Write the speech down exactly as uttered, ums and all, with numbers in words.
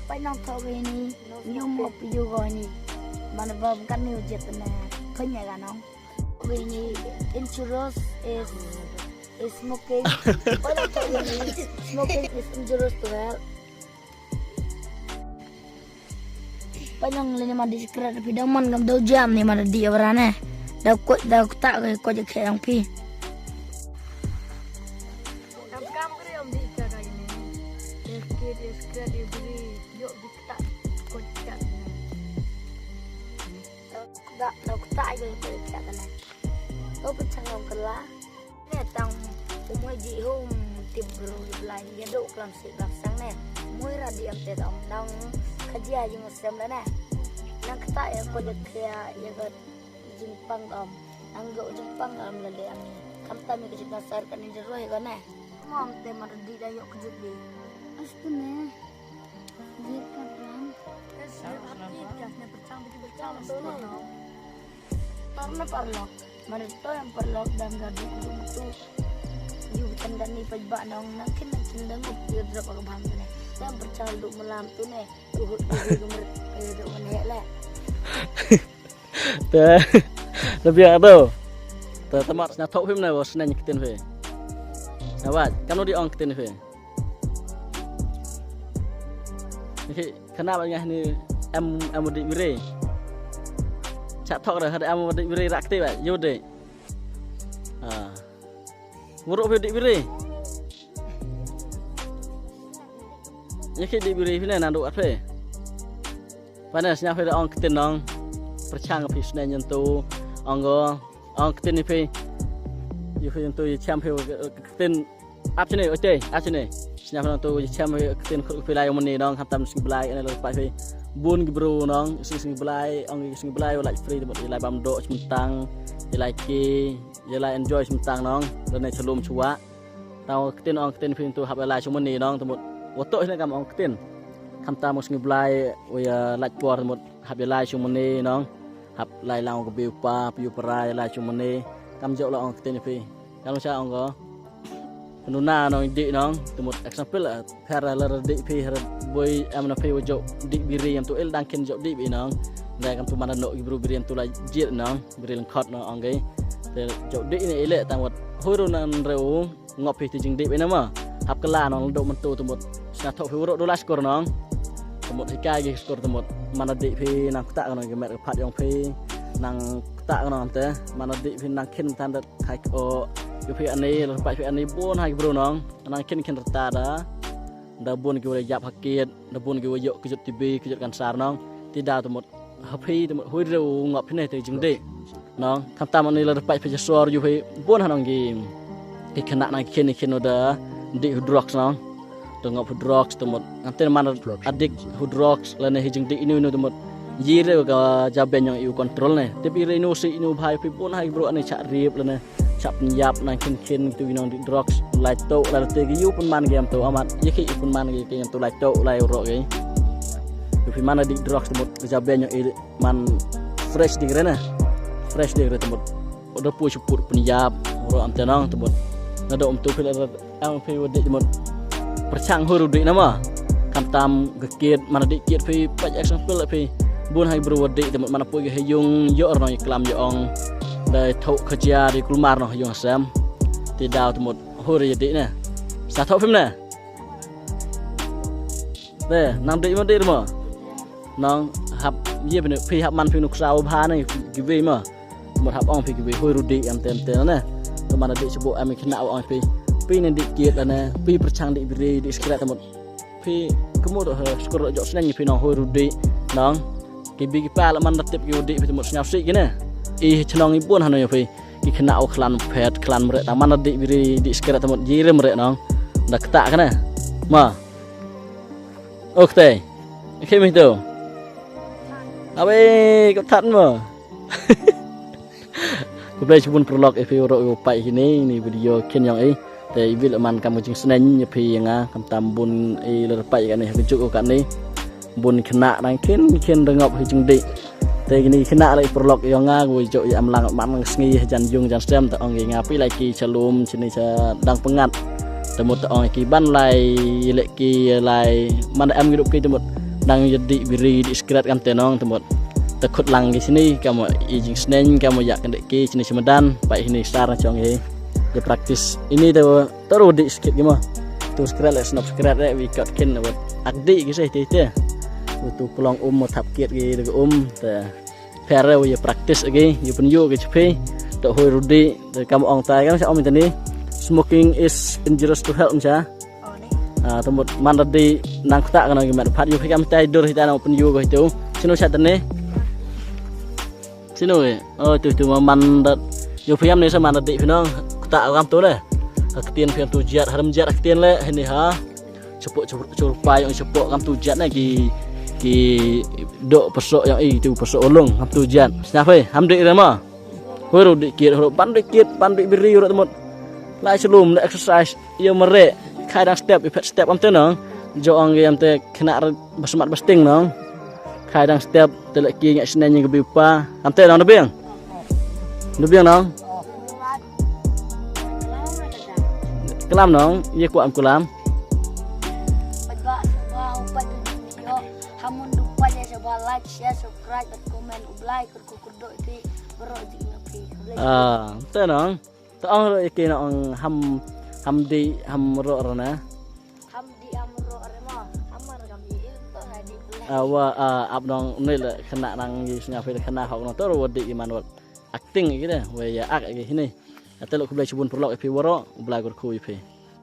Pynang thok ini, nyum op yu goni. Mana bab kan ni ujet na. Khanya ganong. Ini injurious is, is smoking. Pynang thok ini, smoking is injurious to health. Pynang lini ma di secret phi da man gam dau jam ni ma da di awara ne. Dau kot dau kta ko kot je khayang phi. Kam kam kri om di ka ka ini. Yes kid, yes kid, every yo bi kta kot kat. Da dau kta ko kot kat ne. Ko pechang om kala. Ne tang umoi di hum tip bru di belai ya do klam si klam sang ne. Moi ra di am te dong dong kaji aji musem la ne. Nang kata ya ko de kya ya ko jingpang om. Nang go jingpang om la de am. Kam ta mi ko jingpang sar kan ni de roi ko ne. Mom te mar di da yo kejut di. Astu ne. Jir ka ram. Parna parlok. Mare to yang parlok dang gadi tu. Yu tan gani paj ba nong nangkin nangkin dang up yu drop ka bang ne. Yang percaya duk malam tu ne. Uhut uhut gemer ayo duk menhek le. Te lebih apa? Te temar sna thok phim ne bos nang ktien phi. Awat kan udi ong ktien phi. Okey, kena ba ngah ni em em dik biri. Chak thok dah ada em dik biri rak ti ba. Yo dik. Ha. Nguruk phi dik biri. Ye ki dik biri phi ne nang duk at phi. Pane snya phi da ong ktien nong. Perchang phi sne nyentu. Ong go ong ktien phi. Yu phi nyentu yu cham phi ktien. Ap sini, oke, ap sini. Sini apa tu, chem ktien khut phi lai mani nong, khamtam sngi blai, ene lo pai phi. Bun ki bru nong, sngi sngi blai, ong ki sngi blai, lai free, lai bam do, chmtang, lai ki, lai enjoy chmtang nong, lane chalum chwa. Tau ktien ong ktien phi tu hap lai chumani nong, temut. Wato sini kam ong ktien. Khamtam sngi blai, uya lai por temut, hap lai chumani nong. Hap lai lang ko biu pa, biu parai, lai chumani. Kam jok la ong ktien phi. Kam cha ong ko. Nuna nong dik nong, temut example la, pher la dik phi, her boi em na phi wa jok dik biri em tu il dang kin jok dik bi nong. Dai kam tu mana nok ibru biri em tu la jir nong, biri lengkot nong ong gai. Te jok dik ni ile tang wat huru nan reu ngop phi ti jing dik bi nama. Hap kala nong dok mentu temut. Sna thok phi uruk dula skor nong. Temut hikai gi skor temut. Mana dik phi nang kta nong gi mer phat yong phi. Nang kta nong te. Mana dik phi nang kin tan Hai o, yu phi ani, lo pai phi ani bun hai bru nong. Nang kin kin rta da. Da bun ki wala yap hakit, da bun ki wala yok kejut tibi, kejut kansar nong. Ti da temut happy temut hui reu ngop phi ne te jing de. Nong, khamtam ani lo pai phi sor yu phi bun hanong gi. Ki kena nang kin kin da di drugs nong. Te ngop hu drugs temut. Ngan ten man adik hu drugs lane hi jing dik inu inu temut. Yi re ka jaben yong iu control ne. Tip i re inu si inu bhai phi bun hai bru ani chak rip lane. Chak pynjap nang khin khin tu inong dik drugs. Lai to lai te ki yu pun man ge am to amat. Ye ki yu pun man ge ki am to lai to lai ro ge. Tu phi man adik drugs temut ka jaben yong i man fresh dik re ne. Fresh dik re temut. Oda pu chupur pynjap ro am tenong temut. Nado um tu phi la Ang phi wa dik mut. Perchang huru dik nama. Khamtam ga kit, mana dik kit phi, pach example phi. Bun hai bru wa dik mut, mana pui ga heyung, yo arno i klam yo ong. Dai thok khaja di kulmar no heyung sem. Ti daw mut huru ya dik ne. Sa thok phim ne. Te nang dih mo, dih mo. Nang hap, ïa phi, phi hap man phi nuksa u bha ne kiwei mo. Mut hap ong phi kiwei hoi ruh dih em tem tem ne. Te man dih sibuk em khynnah u ong phi. Phi ne dih kit la ne, phi pyrchang dih biri, dih sikret te mut. Phi kumut ha skur jok sneng phi nang hoi ruh dih nang. Ki bi ki pa la man da tip ki u dih phi te mut sngew sih ki ne. I chnong i bun hano ïa phi. Ki khynnah u khlan phet, khlan mreh, tang man da dih biri, dih sikret te mut jirim mreh nang. Da kata ka ne. Ma. Ok te. Khie mi tu. Abe, ko that mo. Khublei shibun paralok ïa phi waroh ïa u peit hi ni, ni video khin ïong i. Te i bil man kam ka jingsneng ïa phi ïa nga, kam tam bun i la peit ïa kane ha ka juk ïa kane. Bun khynnah nang khin khin da ngop hi jingdih. Te kine khynnah la i paralok ïong nga, wei jok i am lang man nang sngi ha jan yung jan stem te ong i nga phi lai ki sha lum shini sha dang pyngngad. Te mut te ong ki ban lai leh ki lai man em ki rup ki te mut dang ïa dih biri dih sikret kam te nong te mut. Te khut lang ki shini kam i jingsneng kam ïa kane ki shini shamadan peit hi ni star na chong hi. Ïa practice ini te Te ruh dih skit ki mo. Tu skret le snop skret le wi kot khin le wat ak dih ki seh te te. Wi tu klong um mo thap kit ki de um te. Pher re wi practice agi yu pynyu ki chpi. Te hoi ruh dih te kam ong tai kam sa ong tani. Smoking is injurious to health cha. Ah, te mut man da dih nang kta kana ki mat phat yu phi kam tai dur hi ta nang pynyu ko hitu. Sino cha tani. Sino e. Oh, tu tu man da. Yu phi kam ni sa man da dih phi nong. Kta kam tu le. Ha ktien phi tu jiat haram jiat ha ktien le hi ni ha. Chapo chapo pai ong chapo kam tu jiat ne ki ki dok paso ong i tu paso olong kam tu jiat. Sna phi ham dih re ma. Huru dih kit huru ban dih kit ban dih biri huru te mut. Lai shlum le exercise. Ïa mare khai dang step i phet step am te nong. Jo ong am te khynnah re ba smat ba sting nong. Khai dang step te le ki ngak snen ïa ka bi pa. Am te nong da biang. Da biang nong. Klam nong, ïa kwah am klam. Hamun dupa ya saba like, share, subscribe, bad comment, u Blai kyrkhu kyrdoh ïa phi baroh jingïap phi. Ah, te nong. Te ong ruh ïa ki nong ham ham dih ham roh re na. Ham dih ham roh re mo. Ham mar kam i il to ha dih pule. Ah, wa ah, ap nong ni le khynnah nang ïa snga phi le khynnah hok nong to ruh wa dih i man wat. Acting ïa ki de, wa ïa ak ïa ki hi ni. Te le khublei shibun paralok ïa phi waroh, u Blai kyrkhu ïa phi.